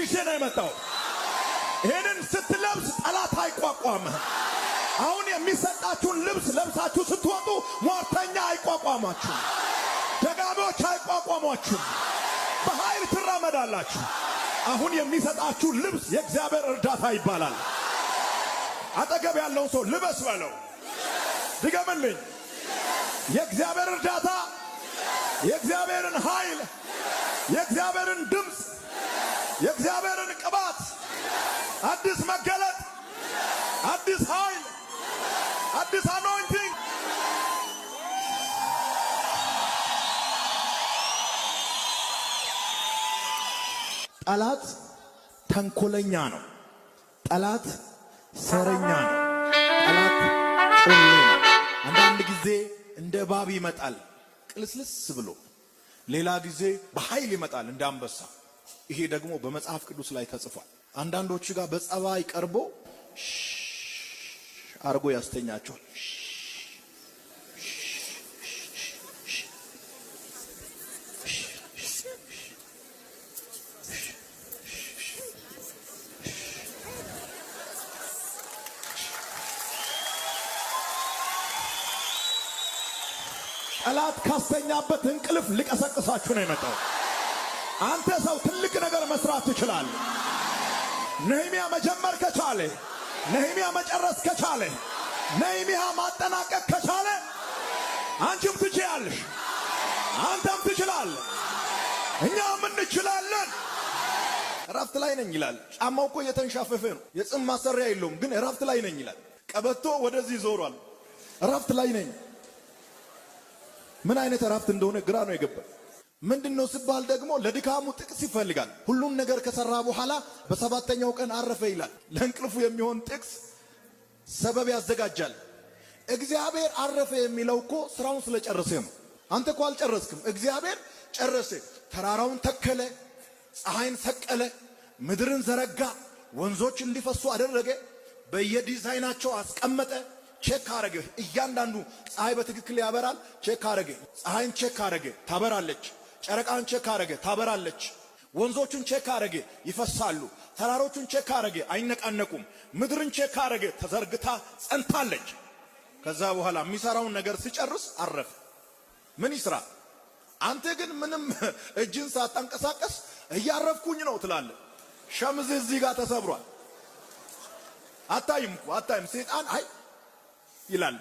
ይዤ ነው የመጣው። ይህንን ስትለብስ ጠላት አይቋቋምህም። አሁን የሚሰጣችሁን ልብስ ለብሳችሁ ስትወጡ ሟርተኛ አይቋቋማችሁም። ደጋሚዎች አይቋቋሟችሁም። በኃይል ትራመዳላችሁ። አሁን የሚሰጣችሁ ልብስ የእግዚአብሔር እርዳታ ይባላል። አጠገብ ያለውን ሰው ልበስ በለው። ድገምልኝ። የእግዚአብሔር እርዳታ፣ የእግዚአብሔርን ኃይል፣ የእግዚአብሔርን ድምፅ፣ የእግዚአብሔርን ቅባት፣ አዲስ መገለጥ፣ አዲስ ኃይል፣ አዲስ anointing። ጠላት ተንኮለኛ ነው። ጠላት ሴረኛ ነው። ጠላት ጮሌ ነው። አንዳንድ ጊዜ እንደ እባብ ይመጣል ቅልስልስ ብሎ፣ ሌላ ጊዜ በኃይል ይመጣል እንደ አንበሳ። ይሄ ደግሞ በመጽሐፍ ቅዱስ ላይ ተጽፏል። አንዳንዶቹ ጋር በጸባይ ቀርቦ አርጎ ያስተኛቸዋል። ጠላት ካስተኛበት እንቅልፍ ሊቀሰቅሳችሁ ነው የመጣው። አንተ ሰው ትልቅ ነገር መስራት ትችላለህ። ነህምያ መጀመር ከቻለ፣ ነህምያ መጨረስ ከቻለ፣ ነህምያ ማጠናቀቅ ከቻለ አንቺም ትችያለሽ፣ አንተም ትችላለህ፣ እኛም እንችላለን። እረፍት ላይ ነኝ ይላል። ጫማው እኮ እየተንሻፈፈ ነው። የጽም ማሰሪያ የለውም፣ ግን እረፍት ላይ ነኝ ይላል። ቀበቶ ወደዚህ ዞሯል። እረፍት ላይ ነኝ። ምን አይነት እረፍት እንደሆነ ግራ ነው የገባ። ምንድን ነው ሲባል ደግሞ ለድካሙ ጥቅስ ይፈልጋል። ሁሉን ነገር ከሰራ በኋላ በሰባተኛው ቀን አረፈ ይላል። ለእንቅልፉ የሚሆን ጥቅስ ሰበብ ያዘጋጃል። እግዚአብሔር አረፈ የሚለው እኮ ስራውን ስለጨረሰ ነው። አንተ እኮ አልጨረስክም። እግዚአብሔር ጨረሰ። ተራራውን ተከለ፣ ፀሐይን ሰቀለ፣ ምድርን ዘረጋ፣ ወንዞች እንዲፈሱ አደረገ፣ በየዲዛይናቸው አስቀመጠ። Check አረገ። እያንዳንዱ ፀሐይ በትክክል ያበራል። Check አረገ። ፀሐይን check አረገ፣ ታበራለች። ጨረቃን check አረገ፣ ታበራለች። ወንዞቹን check አረገ፣ ይፈሳሉ። ተራሮቹን check አረገ፣ አይነቃነቁም። ምድርን check አረገ፣ ተዘርግታ ጸንታለች። ከዛ በኋላ የሚሰራውን ነገር ሲጨርስ አረፈ። ምን ይስራ? አንተ ግን ምንም እጅን ሳታንቀሳቀስ እያረፍኩኝ ነው ትላለህ። ሸምዝህ እዚህ ጋር ተሰብሯል። አታይም እኮ አታይም። ሴጣን አይ ይላል።